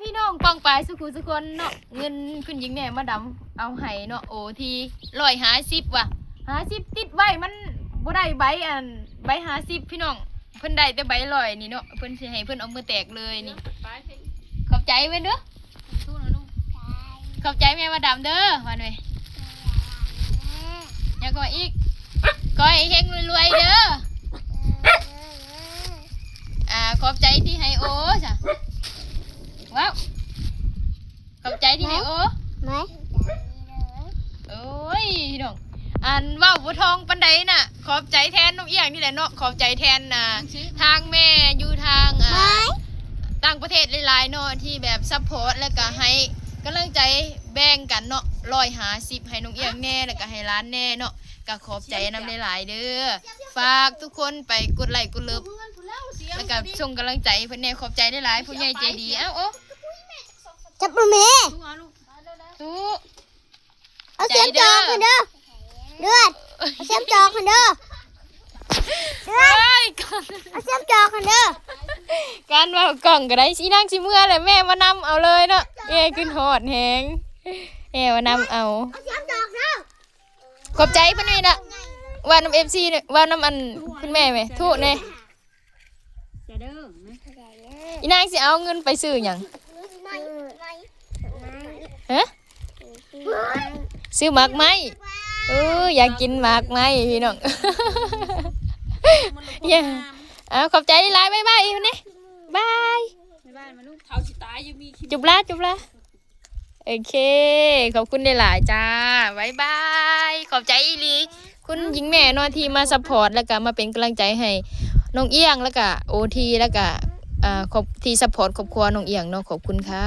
ພີ່ນ້ອງປ້ອງປາຍສູ່ຜູ້ສູ່ຄົນເນາະ ເງິນຄຸນຍິງແມ່ມາດຳເອົາໃຫ້ເນາະ ໂອທີຮ້ອຍຫ້າສິບວ່າ ຫ້າສິບຕິດໄວ້ ມັນບໍ່ໄດ້ໃບອັນ ໃບຫ້າສິບພີ່ນ້ອງ ເພິ່ນໄດ້ແຕ່ໃບຮ້ອຍນີ້ເນາະ ເພິ່ນຊິໃຫ້ເພິ່ນເອົາມືແຕກເລີຍນີ້ ຂອບໃຈເພິ່ນເດີ້ ຂອບໃຈແມ່ມາດຳເດີ້ ວ່າໜ່ອຍ ຍັງກໍວ່າອີກ ຂໍໃຫ້ເຮັງລວຍໆເດີ້ ອ່າ ຂອບໃຈທີ່ໃຫ້ໂອຊະ ວ້າວ ຂອບໃຈທີ່ໃຫ້ໂອ ໄໝ ໂອ້ຍ ນ້ອງ ອັນເວົ້າບໍ່ທ່ອງປານໃດນະ ຂອບໃຈແທນນ້ອງອຽງນີ້ແຫຼະເນາະ ຂອບໃຈແທນ ອ່າ ທາງແມ່ຢູ່ທາງ ອ່າ ຕ່າງປະເທດຫຼາຍໆເນາະ ທີ່ແບບຊັບພອດ ແລ້ວກະໃຫ້ກຳລັງໃຈແບ່ງກັນເນາະ ຮ້ອຍຫ້າສິບໃຫ້ນ້ອງອຽງແດ່ ແລ້ວກະໃຫ້ຫຼານແດ່ເນາະ ກະຂອບໃຈນຳຫຼາຍໆເດີ້ ຝາກທຸກຄົນໄປກົດໄລ້ກົດເລີບ ແລ້ວກະສົ່ງກຳລັງໃຈໃຫ້ເພິ່ນແດ່ ຂອບໃຈຫຼາຍໆ ຜູ້ໃຫຍ່ໃຈດີ ເອົ້າ ໂອ ຈັບມືແມ່ ຕູ້ ເອົາເຂັມຈອກຫັ້ນເດີ ເດືອດ ເອົາເຂັມຈອກຫັ້ນເດີ ເດືອດ ເອົາເຂັມຈອກຫັ້ນເດີ ການເວົ້າກ້ອງກໍໄດ້ ອີນາງຊິເມືອແຫຼະ ແມ່ມານຳເອົາເລີຍເນາະ ແມ່ຂຶ້ນຮອດແຮງ ແມ່ມານຳເອົາ ເອົາເຂັມຈອກເດີ ຂອບໃຈເພິ່ນນີ້ລະ ເວົ້ານຳເອັຟຊີ ເວົ້ານຳອັນຄຸນແມ່ແໝ່ ທຸແດ່ ໃຈເດີ ອີນາງຊິເອົາເງິນໄປຊື້ຫຍັງ ຮະ ຊື້ໝາກໄມ້ ເອີ ຢາກກິນໝາກໄມ້ພີ່ນ້ອງ ເອົາ ຂອບໃຈຫຼາຍໆ ບາຍບາຍ ບາຍບາຍ ບາຍບາຍ ມາລູກ ເຖົ້າຊິຕາຍຢູ່ມີ ຈຸບລາ ຈຸບລາ ໂອເຄ ຂອບຄຸນຫຼາຍໆ ຈ້າ ບາຍບາຍ ຂອບໃຈອີ່ຫຼີ ຄຸນຍິງແມ່ເນາະ ທີ່ມາຊັບພອດ ແລ້ວກະມາເປັນກຳລັງໃຈໃຫ້ນ້ອງອຽງ ແລ້ວກະໂອທີ ແລ້ວກະ ອ່າ ຂອບ ທີ່ຊັບພອດຄອບຄົວນ້ອງອຽງເນາະ ຂອບຄຸນຄ່ະ.